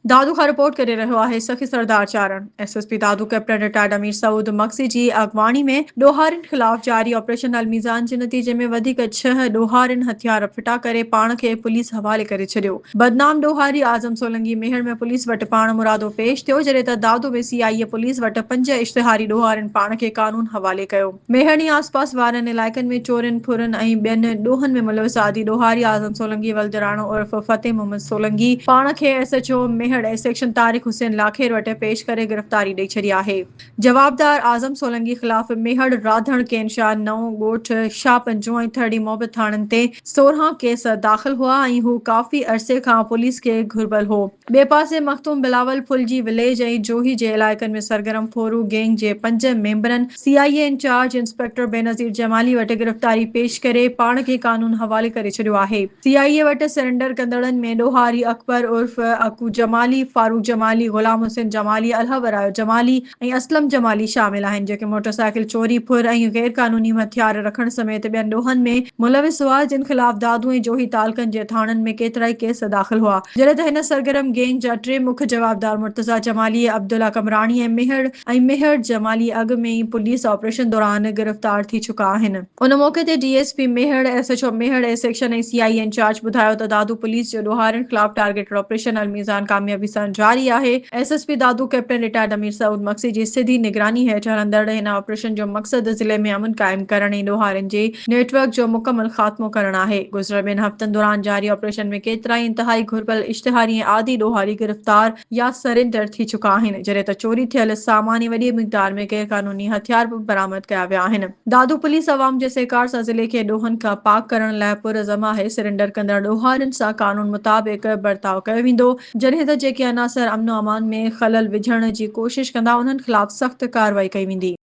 دادو کان رپورٽ ڪري رهيو آهي Sakhi Sardar Charan, S S P Dadu captain retired Amir Saud Magsi جي اڳواڻي ۾ ڏوهارين خلاف جاري آپريشن الميزان جي نتيجي ۾ وڌيڪ ڇهه ڏوهارين هٿيار ڦٽا ڪري پاڻ کي پوليس حوالي ڪري ڇڏيو. بدنام ڏوهاري اعظم سولنگي ميهڙ ۾ پوليس وٽ پاڻ مرادو پيش ٿيو جڏهن ته دادو ۾ سي آء اي پوليس وٽ پنج اشتهاري ڏوهارين پاڻ کي قانون حوالي ڪيو. ميهڙ ۽ آسپاس وارن علائقن ۾ چورين، ڦرن ۽ ٻين ڏوهن ۾ ملوث عادي ڏوهاري اعظم سولنگي ولد راڻو عرف فتح محمد سولنگي پاڻ کي S H O Mehar A section Tariq Hussain Lakhair وٽ پيش ڪري گرفتاري ڏئي ڇڏي آهي. جوابدار اعظم سولنگي خلاف ميهڙ، راڌڻ، ڪين شاهه، نئون ڳوٺ، شاهه پنجو ۽ ٿرڙي محبت ٿاڻن تي 16 ڪيس داخل هئا ۽ هو ڪافي عرصي کان پوليس کي گهربل هو. ٻئي پاسي مخدوم بلاول ڦلجي وليج ۽ جوهي جي علائقن ۾ سرگرم ڦورو گينگ جي پنج ميمبرن C I A incharge inspector Benazir Jamali وٽ گرفتاري پيش ڪري پاڻ کي قانون حوالي ڪري ڇڏيو آهي. سي آء اي وٽ سرينڊر ڪندڙن ۾ ڏوهاري اڪبر عرف اڪو جمالي، فاروق جمالي، غلام حسين جمالي، الهه ورايو جمالي ۽ اسلم جمالي شامل آهن جيڪي موٽرسائيڪل چوري، ڦر ۽ غيرقانوني هٿيار رکڻ سميت ٻين ڏوهن ۾ ملوث هئا جن خلاف دادو ۽ جوهي تعلقن جي ٿاڻن ۾ ڪيترائي ڪيس داخل هئا. جڏهن ته هن سرگرم گينگ جا ٽي مک جوابدار مرتضيٰ جمالي، عبدالله قمراڻي ۽ ميهڙ ۽ ميهڙ جمالي اڳ ۾ ئي پوليس آپريشن دوران گرفتار ٿي چڪا آهن. ان موقعي تي D S P Mehar, S H O Mehar, A section ۽ C I A incharge ٻڌايو ته دادو پوليس جو ڏوهارين خلاف ٽارگيٽڊ آپريشن الميزان ڪاميابي سان جاري آهي. S S P Dadu captain retired Amir Saud Magsi جي سڌي نگراني هيٺ هلندڙ هن آپريشن جو مقصد ضلعي ۾ امن قائم ڪرڻ ۽ ڏوهارين جي نيٽ ورڪ جو مڪمل خاتمو ڪرڻ آهي. گذريل ٻن هفتن دوران جاري آپريشن ۾ ڪيترائي انتهائي گهربل اشتهاري ۽ عادي ڏوهاري گرفتار يا سرينڊر ٿي چڪا آهن، جڏهن ته چوري ٿيل سامان ۽ وڏي مقدار ۾ غيرقانوني هٿيار به برآمد ڪيا ويا آهن. دادو پوليس عوام جي سهڪار سان ضلعي کي ڏوهن کان پاڪ ڪرڻ لاء پرعزم آهي، سرينڊر ڪندڙ ڏوهارين سان قانون مطابق برتاء ڪيو ويندو، جڏهن ته جيڪي عناصر امن و امان ۾ خلل وجهڻ جي ڪوشش ڪندا انهن خلاف سخت ڪارروائي ڪئي ويندي.